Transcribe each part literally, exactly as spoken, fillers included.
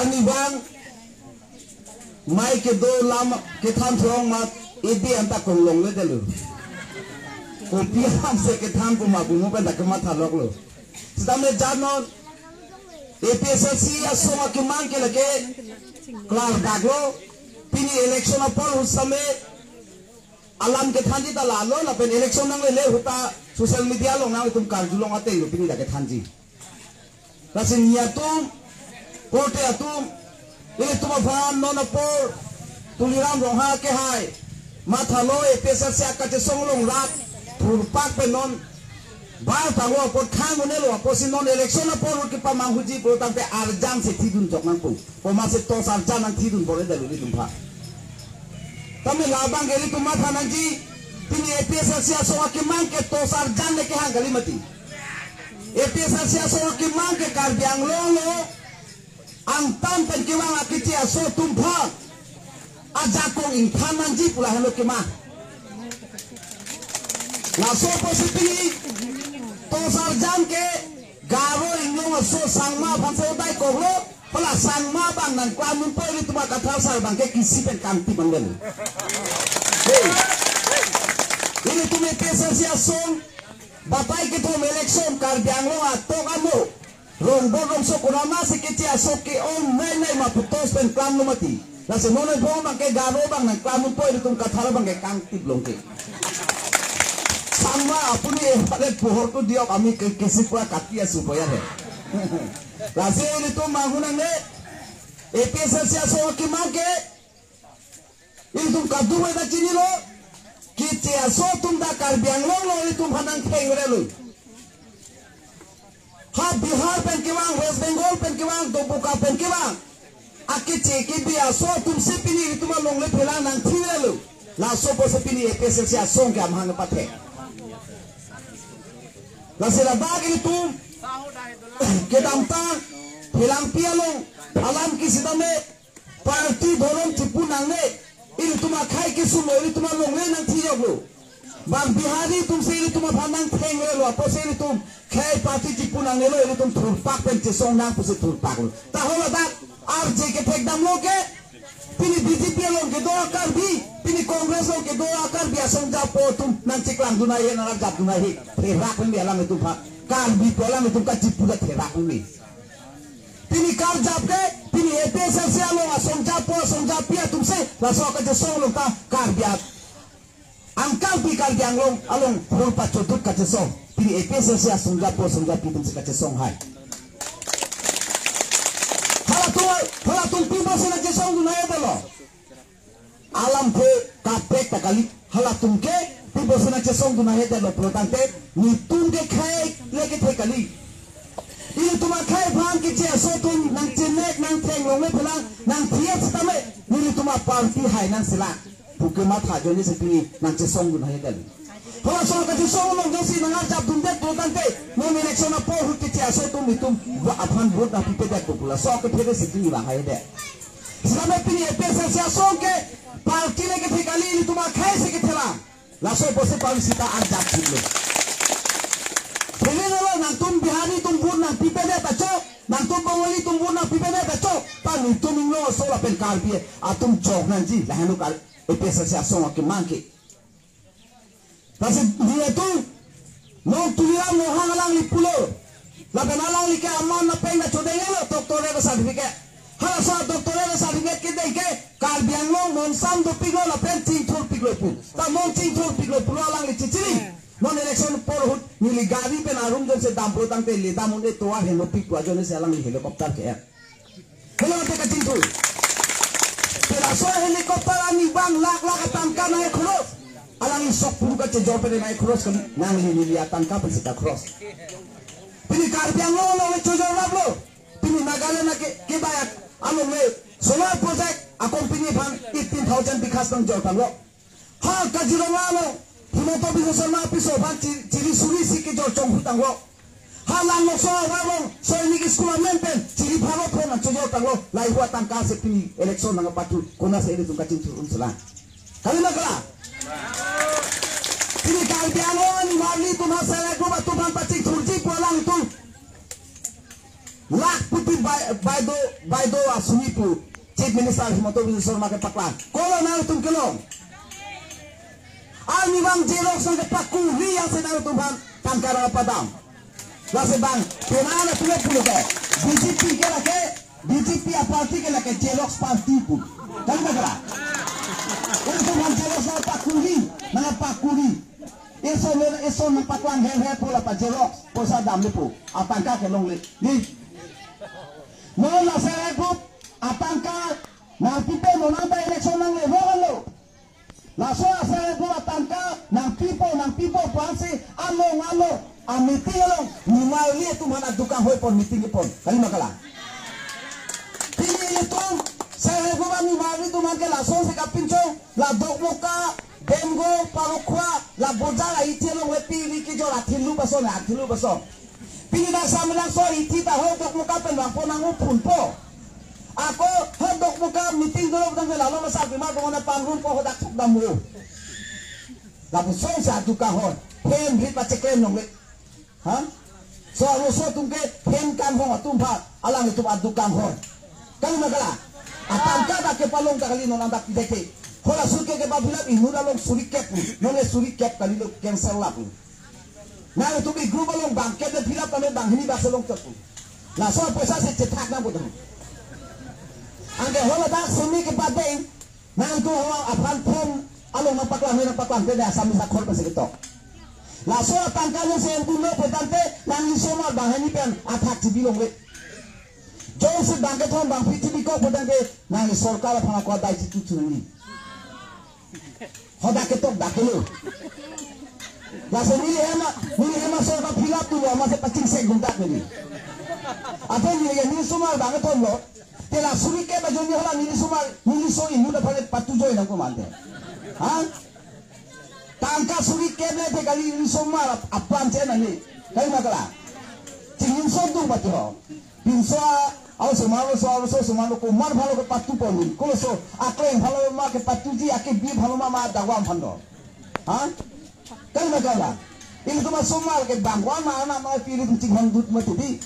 Arnivang mai kedo lam kethan thong mat edi anta konglong le delu. Kopi alam se kethan pu ma bumu pen ta kematha loklo. Sitame janon A P H L C asong akemang ke lake klardak lo. Pini election apor husame alam kethanji ta lalo, lapen election nanglele ahut ta social media along nangtum karjulong ateng lo pini ta kethanji. Lasi neli atum, korte atum, ilitum aphan non apor Tuliram Ronghang kehai mathalo, A P H L C akachesong along rat thurpak pen non bar tanglo apot khang un-elo apotsi non election apor ahut kepamanghuji pulo tangte arjan si thidun jok nangpo. Komatsi tos arjan nangthidun bor-e delu ilitum aphan. Tame labang ke ilitum matha nangji, pini A P H L C asong akemang ke tos arjan le kehang kali mati. A P H L C asong akemang ke Karbi Anglong lo angtan pen kevang akeche aso atum aphan ajakong ingthan nangji pu lahenlo kemang. Laso apotsi pini tos arjan ke Garo inglong aso Sangma aphan se odai koklo, hala Sangma abang nangklam unpo, ilitum a Kathar sar abang ke kisi pen kangtip abang delu. Hey. Ilitum A P H L C asong batai kethom election Karbi Anglong atok amo rongbot rongso konatsi keche aso ke-ong nai nai ma pu tos pen klamlo mati. Lasi non ebong abang ke Garo abang nangklam unpo, ilitum Kathar abang ke kangtip long ke. Sangma apuni epalet pohor tu diok ami ke kisi pura kati asu boya he. Lasi ilitum manghu nangne, A P H L C asong akemang ke ilitum kadokave ta chinilo, keche aso atum ta Karbi Anglong lo ilitum aphan nangthengre lo. Ha Bihar pen kevang, West Bengal pen kevang, Duar Boka pen kevang akeche kebi aso atum si pini ilitum alongle phelang nangthirelo. Laso apotsi pini A P H L C asong ke amahang pathek. Lasi ladak ilitum kedamtang phelangpi along alam ke sitame party dhorom chipu nangne, ilitum akhei kesung lo, ilitum alongle nangthi joklo. Bang Bihari atum si ilitum aphan nangthengrelo, apotsi ilitum khei party chipu nangnelo, ilitum thurpak pen chesong nang pusi thurpaklo. Ta ho ladak arje kethek damlo ke, pini B J P along kedo a-Karbi, pini Congress along kedo a-Karbi asong japo atum nangcheklang dun ahe, nangarjap dun ahe. Therak pen bi alanglitum aphan, Karbi pu alanglitum kachipu ta therak pen bi. Pini karjap ke, pini A P H L C along asong japo, asong japi atum si, laso kachesong along ta Karbi at-, angkang pi Karbi Anglong along hol pachodut kachesong. Pini A P H L C asong japo, asong japi atum si kachesong hai. Halatum, halatum pi pusi nangchesong dun ahe delo. Alam ke kaprek ta kali, halatum ke pi pusi nangchesong dun ahe delo pulo tangte, netum ke khei le kethe kali. Ilitum akhei aphan keche aso atum nangchenek nangtheng longle phelang nangthiet sitame, nelitum aparty hai nangselang pu kematha ajoine si pini nangchesong dun ahe delo. Halaso kachesong along jongsi nangarjap dundet pulo tangte, non election apor ahut keche aso atum itum aphan vote nangpipedet pu laso kethe si pini vang ahe det. Sitame pini A P H L C asong ke party le kethe kali, ilitum akhei si kethelang. Laso apotsi pang sita arjap chiklo. Pini lo nangtum Bihari atum vote nangpipedet ta chok, nangtum Bengali atum vote nangpipedet ta chok. Ta netum inglong aso lapen Karbi atum chok nangji, lahenlo kar A P H L C asong akemang ke. Lasi nelitum, non Tuliram Ronghang alangli pulo. Lapen alangli ke aman apeng ta chodenglo, doctorate certificate. Halaso doctorate certificate kedeng ke Karbi Anglong monsam dopiklo lapen chingthurpiklo pu. Ta non chingthurpiklo pulo alangli chichiri. Non election apor ahut neli gari pen arum jongsi dampo tangte le dam un-e tovar henopik pu ajoine si alangli helicopter ke-en. Helo te kachingthur. Pen laso helicopter arnivang lakh lakh atangka nangkhoros. Alangli sok puru kachejor pen nangkhoros kali, nangli neli atangka pensi kakhoros. Pini Karbi Anglong along chojor raplo. Pini Nagaland ake kebai along le solar project a-company aphan eighteen thousand bigha tang jor tanglo. Ha Kaziranga along Himanta Biswa Sarma apiso aphan chi-, chiri suri si kejor chonghu tanglo. Ha Langnoksong avar along Sainik School amen pen chiri pharo phongo nangchojor tanglo. Lahai ahut atangka si pini election nangpathu, konatsi ilitum kachingthur un selang? Kali ma kali? Pini Karbi Anglong nimarli atum ha self help group atum aphan pachingthurji pu alangtum lakhpati Bai-, Baido, Baido Asumi pu Chief Minister Himanta Biswa Sarma kepaklang. Kolo nangtum kelong. Arnivang Xerox nangkepakuri ansi nangtum aphan tangka nangpadam. Lasi bang, penang na pulo pulo ke. B J P ke lake, B J P a-party ke lake Xerox party pu. Kan ba kala? Nangtum aphan Xerox nangpakuri, nangpakuri. Eson lo, eson nangpaklang her her pu la pa-Xerox, poisa damle pu. Atangka kelongle. Ni. Non la self help group atangka nangpipe, non anta election nangle ro lo. Laso a-self help group atangka nangpipo, nangpipo pu ansi along along a-meeting along nimarli atum aphan aduk kanghoi pon meeting pon. Kali ma kala? Pini ilitum self help group animarli atum aphan ke lasonsi kapinchong, la Dokmoka, Demgo, Parokkhua, la Bojar a-ithi along le pini kejor athiluk ason, athiluk ason. Pini dak samlang so ithi ta ho Dokmoka pen vangpo, nang-uphunpo. Ako ho Dokmoka meeting dolo tangte lalo masa pima dongona pangrum ko hodak thukdamlo. Lapuson si aduk kanghoi. Hem rit pacheklem longle. Ha? So, arloso atum ke hem kanghong atum aphan alanglitum aduk kanghoi. Kali ma kala? Atangka dak kepalong ta kali non anta pideke. Hola suri kep ke ba-fill up inut along suri kep pu. Non le suri kep kalilo, cancel lap pu. Nangtum e-group along bangkep le fill up kami banghini bak selong tepu. Laso poisa si chethak nang bodang. Anke hola dak semi kepadeng, nangtum ho aphan form along nangpaklang, nangpaklang te Assamese akhor pensi ketok. Laso atangka nang se entulo pu tangte nangli osomar banghini pen athak chibi longle. Jongsi bangkethom bangphli chibi kok pu tangte nangli sorkar aphan ako adai chitu chunani. Hodak ketok dak kelo. Laso neli hem a, neli hem a sorkar fill up tu lo, amatsi pachingsek dun dak neli. Athe neli ke neli osomar bangkethom lo. Te la suri kep ajoine hola neli osomar, neli oso inut aphan le patu joi nang komante. Ha? Tangka suri kep le te kali neli osomar ap-, apran chen ani. Kali ma kala? Chingin so dung patu ho. Pinso a, a-osomar lo, so, a-osomar lo, komat aphan lo kepatu pon. Kolo so, akleng aphan lo ma kepatuji, akebi aphan lo ma, ma dawam aphan lo. Ha? Kali ma kala? Ilitum osomar ke bangwan ma, na, ma, pili tum chinghon dut mati di.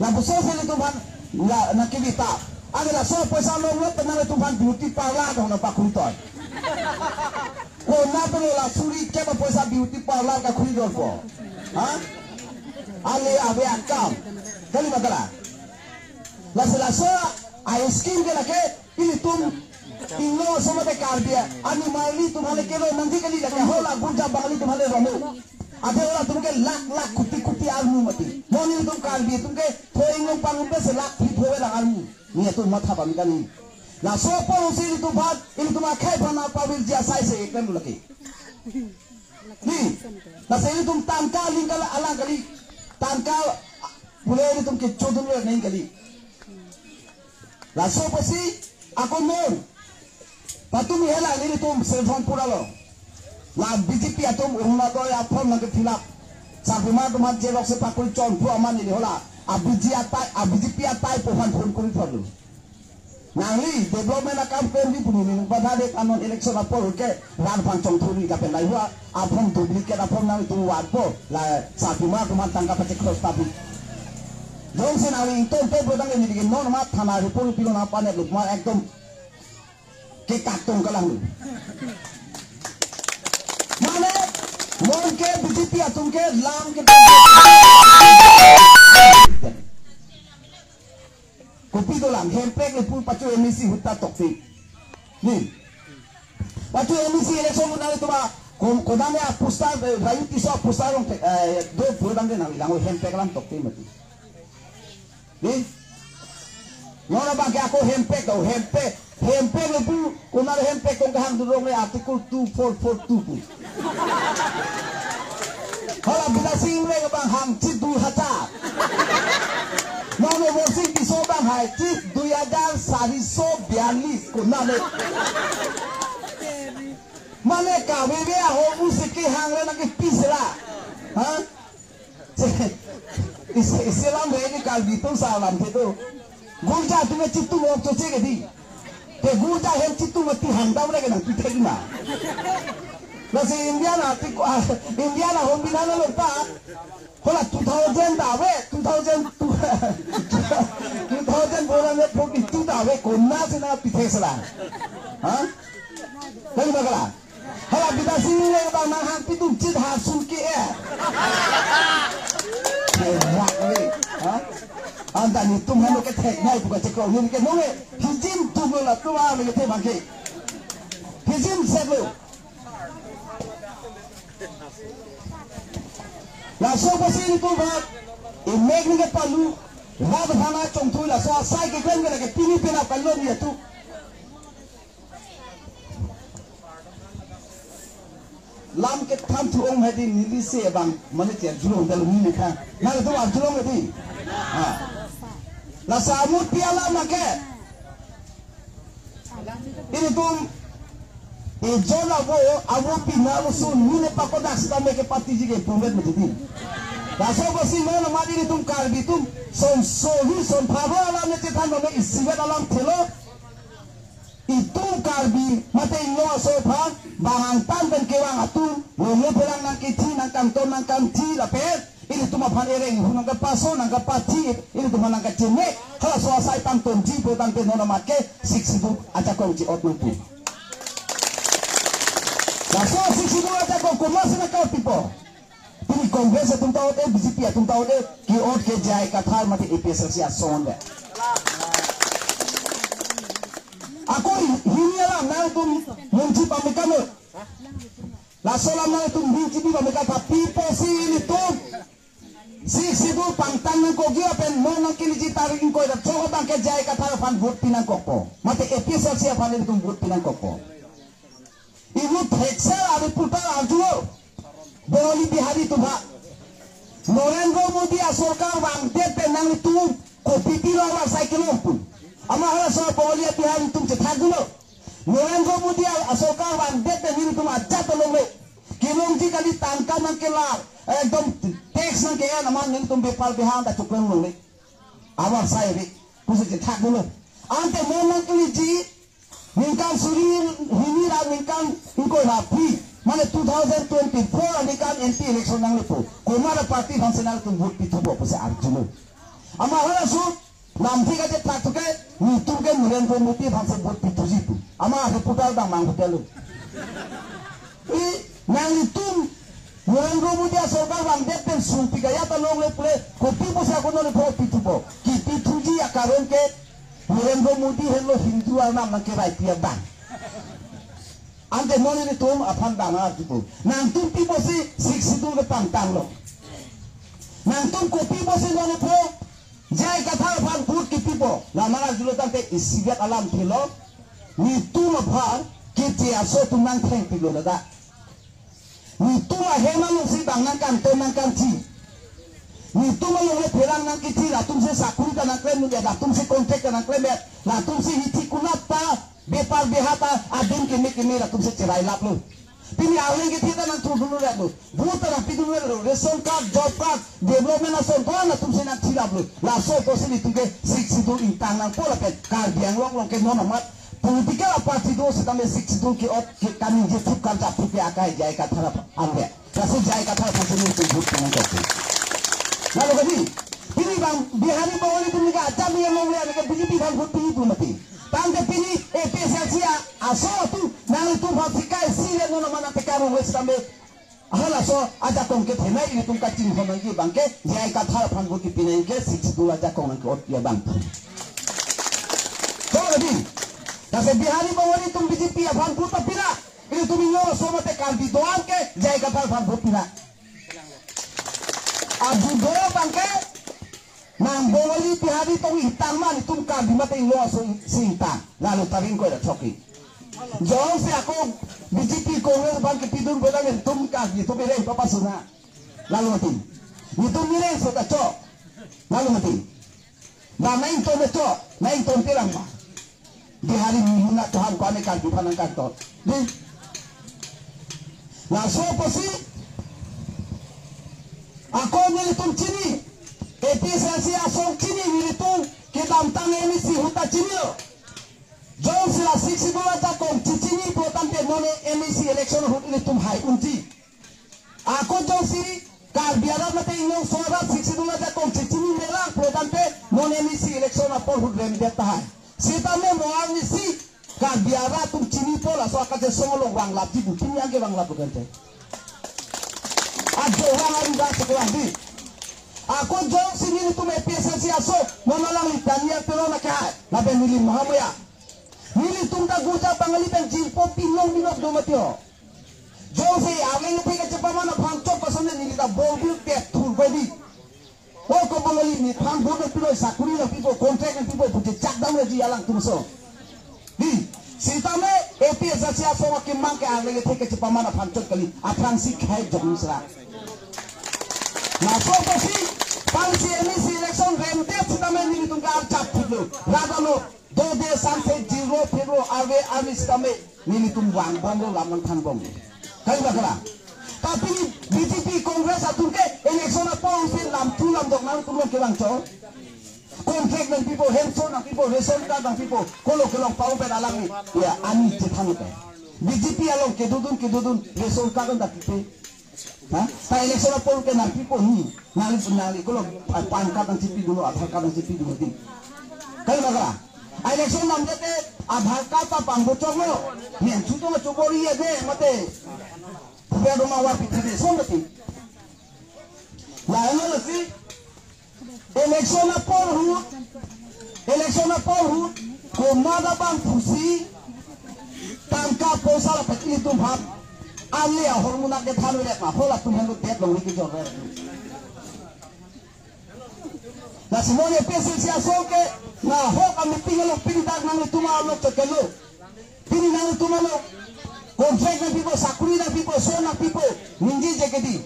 Lapuson si ilitum aphan, la, nangkivitha. Ane laso poisa longlo penang ilitum aphan beauty parlor dong nangpakhuntoi. Konat lo la suri kep apoisa beauty parlor kakhuri dor po. Ha? Ale ave akam. Kali ma kala? Lasi laso a-scheme ke lake ilitum inglong aso mate Karbi animarli atum aphan le kelo nangji kali, lake hola gurja bangli atum aphan le rolo. Ade hola atum ke lakh lakh koti koti armu mati. Non ilitum Karbi atum ke tho inglong pangrum pensi lakh phli pho velang armu. Ni atum matha pame kani. Laso apor si ilitum aphan, ilitum akhei aphan nangpavirji asai si eklem lake. Ni, lasi ilitum tangka aling kala alang kali. Tangka pule ilitum kechodun le neng kali. Laso apotsi ako non. Patumi hela nelitum Sengthong pura lo. La B J P atum Orunodoi a-form nangke-fill up. Sarpimar atum aphan Xerox si pakuri chonphu amat neli hola. A B J P atai, a B J P atai aphan phone kuri thorlu. Nangli development akam klemji pu neli nangpadade, anon election apor ke rat aphan chongthurji lapen lahai a-form duplicate a-form nangtum varpo, la Sarpimar atum aphan tangka pachekros tapi. Jongsi nangli ington te bodang neli ke non ma thana report pilo nangpanet lukma ekdom kekak tong kalang. Mane, non ke B J P atum ke lam ke kopi dolang, hemprek le pu pacho M A C ahut ta tokte. Ni. Pacho M A C election ahut nangtum a, ko-, kodam ya poster, eh, Rayu Tisso poster along te, eh, do pura dam de nang lang hemprek alam tokte mati. Ni. Nona bang ke ako hemprek do, hemprek, hemprek le pu, konat hemprek tong kehang durong le article two four four two pu. Hala Bidya Sing Engleng bang hangchit dui hajar. Nono Borsing Tisso bang hangchit dui hajar sariso bialis konat le. Mane kave ve ahormu si kehang le nang ke pisela. Ha? Isi, isi lam re ni Karbi atum sa lam ke do. Gurja atum chitum ok choche ke di. Te gurja hem chitum mati hangdam re ke nangpi thek ma. Lasi India na ti ko, ah, India na hom binan lo pa. Hola two thousand ta ve, two thousand two. na pithe sela. Ha? Kan ba kala? Hala bida sing le ba nang hang pitum chit ha sun ke e. Therak le. Ha? Anta netum hano kethek nai buka chekro ni ke nonge. Hijim tum lo latum a le kethe bangke. Hijim set lo. Laso apotsi netum bak, imek ni kepalu, rat hana chongthui laso asai keklem ke lake pini pena kalon ya tu. Lam kethan thu-ong hedi neli se bang mane tia julong dal ni kha. Na tu ar julong hedi. Ha. Laso amut pi alam ke. Ilitum ijon avo, avo pina lo sun ni ne pakodak sita me kepatiji ke pumet metiti. Laso apotsi non amat ilitum Karbi atum son sohi son pharo alam ne chethan non isivet alam thelo. Itum Karbi mate inglong aso aphan bang angtan pen kevang atum, longle pherang nangkethi, nangkangton nangkangthi lapen ilitum aphan ereng ihu nangkepaso nangkepathi, ilitum aphan nangkacheme, halaso asai pangtonji pu tangte non amat ke Sixth Schedule ajakong chi-ot nangpu. Laso Sixth Schedule ajakong komatsi nangka-ot pipo. Pini Congress atum ta-ot e, B J P atum ta-ot e, ke-ot ke J I Kathar mate A P H L C asong le. Ako hini alam nangtum mungji pamekam lo. Laso alam nangtum mungji pamekam, tapi apotsi ilitum Sixth Schedule pangtang nangkokji lapen non nangkeleji tarik ingkoi ra throk abang ke J I Kathar aphan vote pi nangkokpo. Mate A P H L C aphan ilitum vote pi nangkokpo. Inut thekser ari putar arjulo. Bengali Bihari atum ha. Narendra Modi asorkar vangdet pen nanglitum kopi pilo avar sai kelong pu. Amat halaso Bengali Bihari atum chethak dunlo. Narendra Modi asorkar vangdet pen nelitum ajat along le. Kelongji kali tangka nangkelar. Ekdom tax nangke-en amat nelitum bepar beha ta choklong longle. Avar sai ri. Pusi chethak dunlo. Ante non nangkeleji ningkan suri hini ra ningkan ingkoi ra phli, mane two thousand twenty-four aningkan M P election nanglepo. Komat aparty aphansi nangtum vote pithupo pusi arjulo. Amat halaso lamthe kachethak thu ke, netum ke Narendra Modi aphansi vote pithuji pu. Amat reporter dam mang hotel lo. I nanglitum Narendra Modi asorkar vangdet pen sungpi kaya ta longle pule, kopi pusi ako non vote pithupo. Kipithuji akaron ke Narendra Modi henlo Hindu arnam nangkeraipi abang. Ante non ilitum aphan dang arjupo. Nangtum pi pusi Sixth Schedule ke pangtanglo. Nangtum kopi pusi non ipho J I Kathar aphan vote kipipo. La mara arjulo tangte isivet alam thelo. Netum aphan keche aso atum nangthengpilo ladak. Netum ahem alongsi bang nangkangton nangkangthi. Netum alongle pherang nangkethi, latumsi sakuri ta nangklemnang, latumsi contract ta nangklemnang, latumsi hithi kunat ta bepar beha ta adim keme keme latumsi cherai laplo. Pini arleng kethe ta nangthurdunlo, vote ta nangpidunlo, ration card, job card, development ason ko-an latumsi nangthi laplo. Laso apotsi netum ke Sixth Schedule ingtang nangpo lapen Karbi Anglong along ke non amat political party do sitame Sixth Schedule ke-ot ke kaningje thup kanchap thup ke akai J I Kathar aphan ke. Lasi J I Kathar aphansi netum vote pi nangkok. Lalo kadi, pini bang Bihari Bengali atum ni ke ajat ni longle, ani ke B J P aphan vote pi pu mati. Tangte pini A P H L C aso atum nanglitum aphansi kai si le non amat nangtekang longle sitame. Halaso ajakong kethenei ilitum kachinghon nangji abang ke, J I Kathar aphan vote kipi nangji ke, Sixth Schedule ajakong nangke-otji abang. So, jadi, lasi Bihari Bengali atum B J P aphan vote pina, ilitum inglong aso mate Karbi do-an ke, J I Kathar aphan vote pina. Arjudo abang ke, nang Bengali Bihari tong ingtang ma, netum Karbi mate inglong aso si ingtang. Lalo tarik ingkoi ra throk ke. Jongsi ako B J P Congress aphan kepidun bolang netum Karbi atum ireng papasu na. Lalo mati. Netum ireng so ta chok. Lalo mati. Ba nangington ta chok. Nangington pirang ma. Bihari muna tohan ko-an Karbi aphan nangkangton. Di. Laso apotsi ako nelitum chini, A P H L C asong chini, nelitum kedamtang M A C ahut ta chinilo. Jongsi la Sixth Schedule ajakong chechini pu tangte non M A C election ahut ilitum hai unji. Ako jongsi Karbi arat mate inglong aso arat Sixth Schedule ajakong chechinine lang pu tangte non M A C election apor ahut remdet tahai. Sitame mo arnisi Karbi arat atum chinipo laso akachesong along vanglapji pu, pini anke vanglap bukan te. Ajo vang ari da sekolah di. Ako jongsi nelitum A P H L C aso, mama lang ni Daniel Teron akehai, lapen neli Mahamaya. Nelitum ta gurja Bangali pen jingpo pinong pinong do mati ho. Jongsi arleng athe kachepaman aphan chot pason neli ta bol bil tet thur koi di. O ko Bangali ni phan bor nangpilo, sakuri nangpipo, contract nangpipo, pu chechak damlo ji alangtum aso. Di, sitame A P H L C aso akemang ke arleng athe kachepaman aphan chot kali, aphrangsi khei jong sera. Laso apotsi, aphrangsi M A C election remdet sitame nelitum ke arjap thiklo. Radalo, dode sanse jirlo phirlo, arve arni sitame nelitum vangbomlo, lam nangthanbomlo. Kali ba kala? Tapi B J P Congress atum ke election apor si lamthu lamdok nangtum along kevang chot. Contract nangpipo, hemso nangpipo, ration card nangpipo, kolo kelong pau pen alang ni, ya, ani chethan ke. B J P along kedodun kedodun ration card nangpipo. Ha? Ta election apor ke nangpipo ni, nangli nangli kolo, ah, PAN card nangchipi dunlo, Aadhaar card nangchipi dunlo di. Kali ba kala? Election namdet te Aadhaar card ta pangbochoklo. Nen chuto ma chobori ya de mate. Pura doma war pitri de son mati. Lahenlo lasi. Election apor ahut, election apor ahut, komat abang pusi, tangka poisa lapen ilitum aphan, ale ahormu nangkethan ulet ma, hol atum henlo det longri kejor re. Lasi mo A P H L C aso ke, nahok a-meeting along pini dak nanglitum along chokelo. Pini nanglitum along contract nangpipo, sakuri nangpipo, son nangpipo, ningjeje ke di.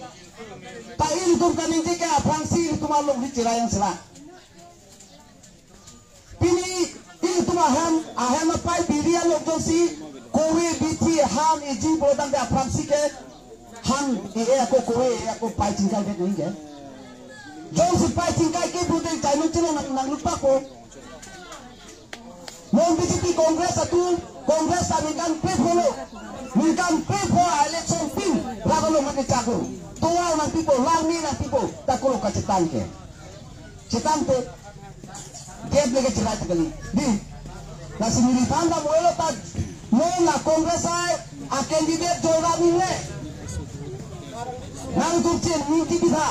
Ta ilitum kaningje ke aphrangsi ilitum alongri chirayang sera. Pini ilitum ahem, ahem apai biri along jongsi kove bithi han iji bodang ke aphrangsi ke han e e ako kove e e ako pai chingkai ke ningje. Jongsi pai chingkai ke bude chai nung chino nang, nanglupa ko. Non B J P Congress atum, Congress ta ningkan krepho lo. Ningkan krepho election tin, ragolo mati chaklo. Tovar nangpipo, langme nangpipo, ta kolo kachetang ke. Chetang te. Gap leke cherai te kali. Di. Lasi neliphan ta mo-elo ta. Non la Congress ai, a candidate Joyram Engleng. Nangtum chen ni kibitha.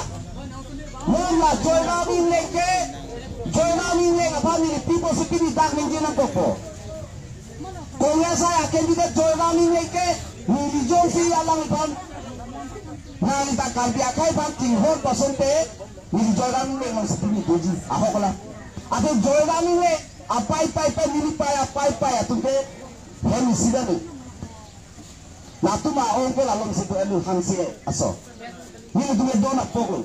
Non la Joyram Engleng ke, Joyram Engleng aphan neli pi pusi pini dak ningje nangkokpo. Congress ai a candidate Joyram Engleng ke, neli jongsi alangliphan, nangli ta Karbi akhei aphan chinghon pasonte, neli Joyram Engleng alongsi pini doji, ahok la. Ate Joyram Engleng, apai pai pai, neli pai, apai pai atum ke, hem isi dani. Latum a-ong ke lalom si tu elu hangsi aso. Nelitum ke don apok lo.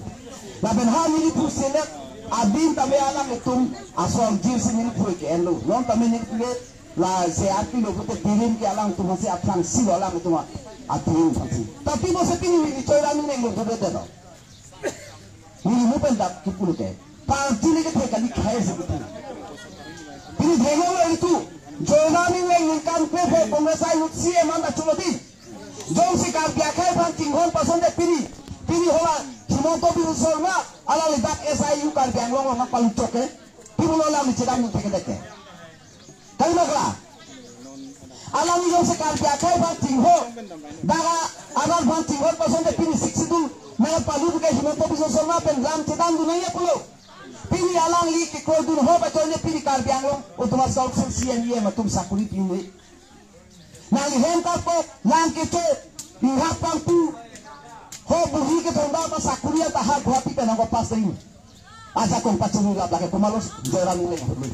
Lapen ha neli pu selek adim tame alanglitum aso angjir si neli pu ke-en lo. Non tame neli pu ke la se arti lo pute birim ke alangtum si aphrangsi lo alangtum a-, adim aphrangsi. Tapi mo se pini neli Joyram Engleng lo tu bete lo. Neli mo pen dak kipu lo ke. Party le ke thek kali khai se kipu. Pini thek lo itu. Joyram Engleng ningkan krepho Congress ai ahut C E M anta cholo di. Jongsi Karbi akhei aphan chinghon pasonte pini. Pini hala Himanta Biswa Sarma, alangli dak S I U Karbi Anglong along nangpaluchok ke. Pini lo alangli chedam nung thek ke dek ke. Kali ma kala? Alangli jongsi Karbi akhei aphan chingho, dak a-, arat aphan chinghon pasonte pini Sixth Schedule nangpalu ke Himanta Biswa Sarma pen lam chedandun nangji pulo. Pini alangli kekroidun ho ba joine pini Karbi Anglong Autonomous Council C E M, E M atum sakuri pini. Nangli hem kapo, nang kecho, ihap pangtu, ho buhi kethom ba sakuri anta ha Guwahati pen nangpass dei. Ajakong pachini lap lake komatlo Joyram Engleng ahut lo.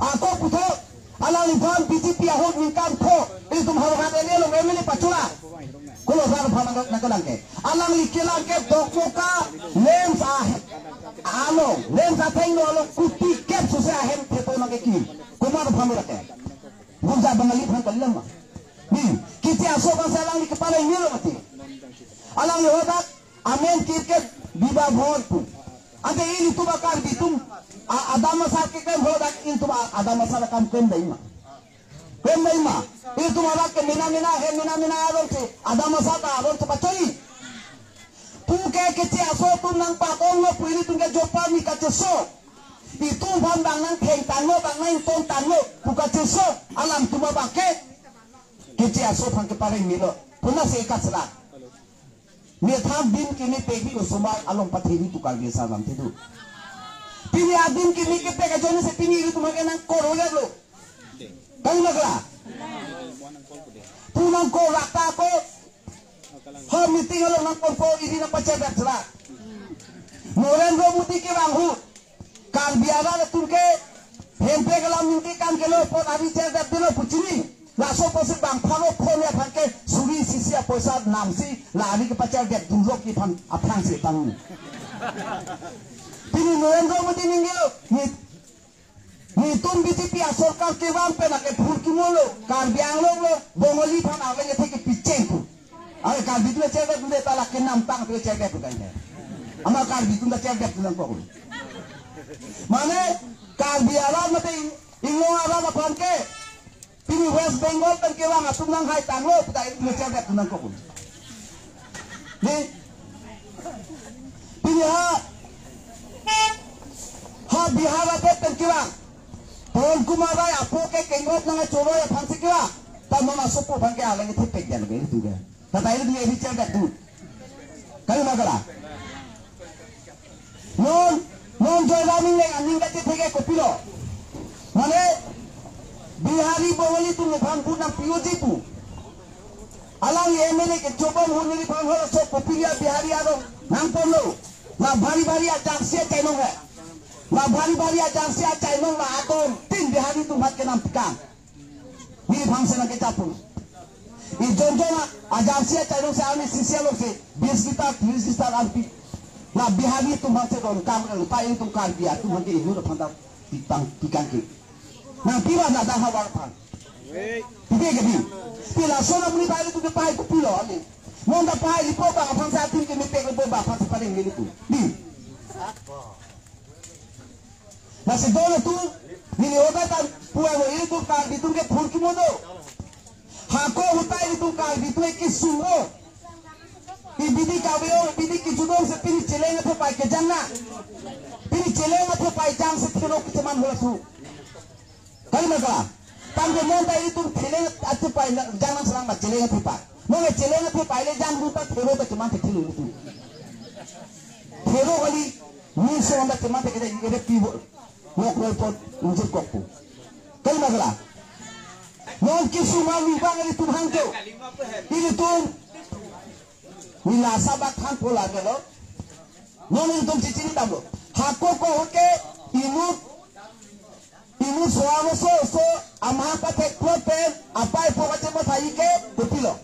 Ako puthot, alangliphan B J P ahut ningkan pho, itum harap ele lo M L A pachula. Kolo ran phan nang, nangkelang ke. Alangli kelang ke Dokmoka, LAMPS a, along, LAMPS athengno along kuti kep suse ahem thepo nangkekim. Komat aphan lo ke. Gurja Bangali aphan kalilang ma. Ni, keche aso bangsa alangli kepala ini lo mati. Alangli hadak amen kirket Biba Bhawan pu. Ante ilitum a-Karbi atum a-, Adam Asar keklem hadak ilitum a-, Adam Asar akam klem dai ma. Klem dai ma. Ilitum hadak ke mena mena he mena mena aron si Adam Asar ta aron si pachoi. Pu ke keche aso atum nangpatong lo pu ilitum ke jopar ni kacheso. Netum aphan bang nangtheng tanglo, bang nangton tanglo pu kacheso alam atum abang ke keche aso aphan kepareng melo. Puna se kachelang. Methang adim keme pekri osomar along patheri tu Karbi asar lamthe do. Pini adim keme kepek ajoine si pini ilitum aphan ke nangkorolelo. Kali ma kala? Pu nangkorlak ta ako. Ha meeting along nangkorpo, ili nangpacherdap chelang. Narendra Modi kevang ahut Karbi arat atum ke hemprek alam ningke kam kelo apot ari cherdapdunlo pu chini. Laso apotsi bang pharo phone aphan ke suri isi isi apoisa namsi la ari kepacherdapdunlo pu aphan aphrangsi tang. Pini Narendra Modi ningke ni, netum B J P asorkar kevang pen ake phurkimo lo, Karbi Anglong lo, Bongali aphan arleng kethe kepicheng pu. Are Karbi atum cherdapdunde ta lake namtang atum cherdapdun kan. Ama Karbi atum ta cherdapdun nangkok. Mane Karbi arat mate Inglong arat aphan ke pini West Bengal pen kevang atum nanghai tanglo, pu ta ilitum cherdapdun nangkok. Ni, pini ha, ha Bihar adet pen kevang Pawan Kumar Rai apo ke kengop nangchoroi aphansi kevang. Ta non asopo aphan ke arleng kethepek jan ke ilitum ke. Tata ilitum ke cherdapdun. Kali ma kala? Non, non Joyram Engleng aning kachethe ke kopilo? Mane Bihari Bongali atum aphan vote nangpi-oji pu. Alangli M L A kechobom ahut neliphan halaso kopili a-Bihari arong nangponlo. La bhari bhari a-jersey achainong he. La bhari bhari a-jersey achainong la adon tin Bihari atum aphan ke nangpikang. Neliphan si nangkechapu. Ijon jon a-jersey achainong si arni sisi along si bis gitar, tris gitar arpi. La Bihari atum aphan si donkam, la pa ilitum Karbi atum aphan ke inut aphan ta pitang pikang ke. Nangpi ma na dang havar aphan. Pike ke di. Pi laso amonit ilitum kepahai kopilo ani. Non ta pahai lipo bang aphan si adim keme pekpo bang aphan si pareng meli pu. Di. Lasi dolo tu, neli oda tan puan lo ilitum Karbi atum ke phurkimo do. Hako ahut ta ilitum Karbi atum ke kesung o. Ibidi kave-o, ibidi kejut-o si pini cheleng athe pai kejang na. Pini cheleng athe pai jang si thero kecheman halaso. Kali ma kala? Tangte non ta ilitum cheleng athe pai jang nangselang ma cheleng athe pai. Non le cheleng athe pai le jangdun ta thero ta cheman thekthelo ilitum. Thero kali, ni so anda cheman thekthelo ilitum pi bo. Nok roi pot unjur kok pu. Kali ma kala? Non kesung ma lubang ilitum hangjo. Ilitum. Neli laso abak thanpo lagelo. Non ilitum chechini damlo. Hako ahut ke inut, inut so-an oso oso amahang pathek plot pen apei apo kachemathai ke kopilo?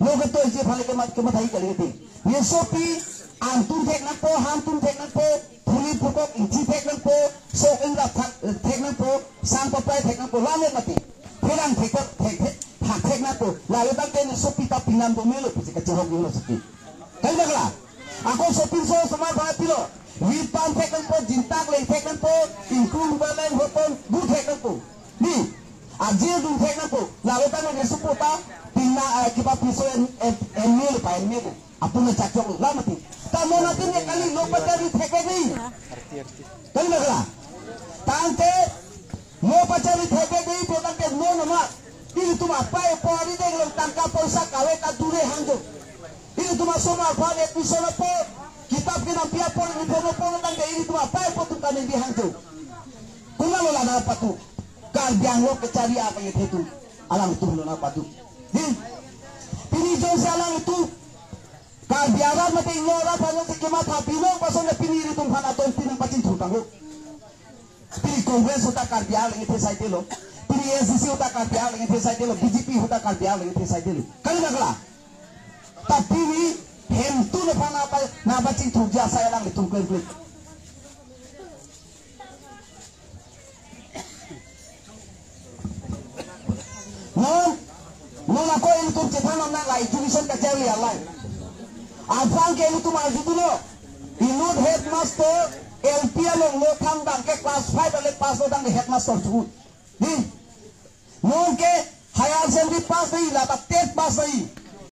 Lo ke to isi phale ke mat, kemathai kali ke. Nesopi angtun thek nangpo, hangtun thek nangpo, phuri phukok ingthi thek nangpo, sok ingrap thak, thek nangpo, sang paprai thek nangpo, lam le mati. Pherang thek, thek, thek, hak thek nangpo. Lalo tangte nesopi ta pinam bomelo pusi kachehok lo sopi. Kali ma kala? Ako sopinso osomar aphan pilo. Wheat pan thek nangpo, jintak leng thek nangpo, ingkung baleng hopon bu thek nangpo. Di, ajir dun thek nangpo. Lalo tangte nesopo ta pina, eh, kipa piso en, en, en mil pa en mil. Apun na chakchok lo, lam mati. Ta non atum ke kali lo pachari thek ni. Kali ma kala? Tangte lo pachari thek ni pu tangte non nama. Ilitum apei apo arideng along tangka poisa kave kadure hangjo. Ilitum asomar aphan admission apo, kitab kenampi apo, uniform apo tangte ilitum apei apo atum kaningdi hangjo. Komatlo la nangpatu? Karbi Anglong kechari apa ye thetu? Alangtum lo nangpatu. Di. Pini jongsi alangtum Karbi arat mate Inglong arat aphan si kematha binong ason le pini ilitum aphan adon pini nangpachingthur tanglo. Pini Congress ahut ta Karbi arleng kethe saidelo. Pini A S D C ahut ta Karbi arleng kethe saidelo. B J P ahut ta Karbi arleng kethe saidelo. Kali ma kala? Ta pini hemtun aphan nangpa, nangpachingthurji asai alanglitum klem klem. Non, non ako ilitum chethan nang la education kacharli alai. Aphrang ke ilitum arjudunlo. Inut headmaster L P along lo thangbang ke class five ale pass lo tangte headmaster chot. Di. Non ke higher secondary pass dei, la ta TET pass dei.